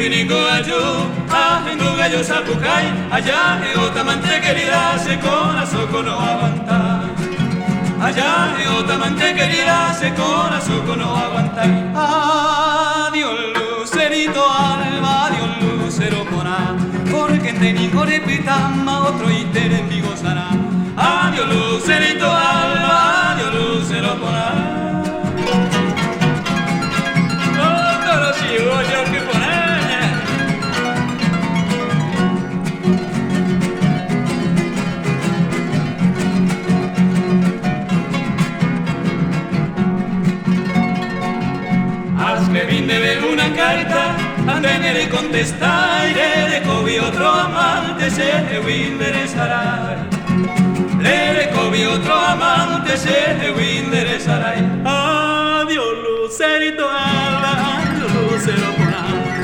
ningo aju, ahendu gallo sapukái, ajahe'ótamante querida, che korasõko no aguantái. Ajahe'ótamante querida, che korasõko no aguantái. Adiós lucerito alba, adiós lucero porã, porque nde ningo repytáma otroite rembigozarã. Adiós lucerito alba, adiós lucero porã. Escribí ndéve una carta, ha nde nerecontestái, rerekógui otro amante, chehegui nderesarái. Rerekógui otro amante, chehegui nderesarái. Adiós lucerito alba, adiós lucero porã,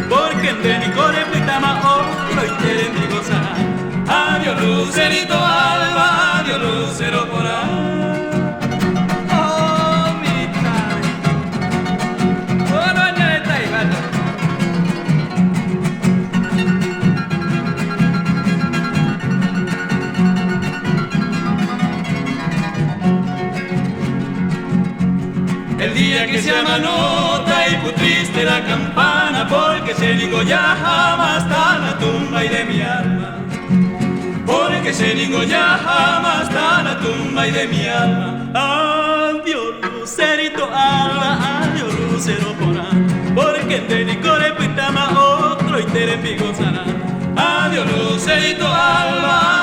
porque nde niko repytáma otroite rembigozarã. Adiós lucerito alba, adiós lucero porã. Oh, mitã. Oh, no, no, está ahí, vale. El día que se amanota y pu triste la campana, porque che ningo jaháma hasta la tumba y de mi alma. Porque che ningo jaháma hasta la tumba y de mi alma. Adiós lucerito alba, adiós lucero porã, porque nde niko repytáma otroite rembigozarã. Adiós lucerito alba.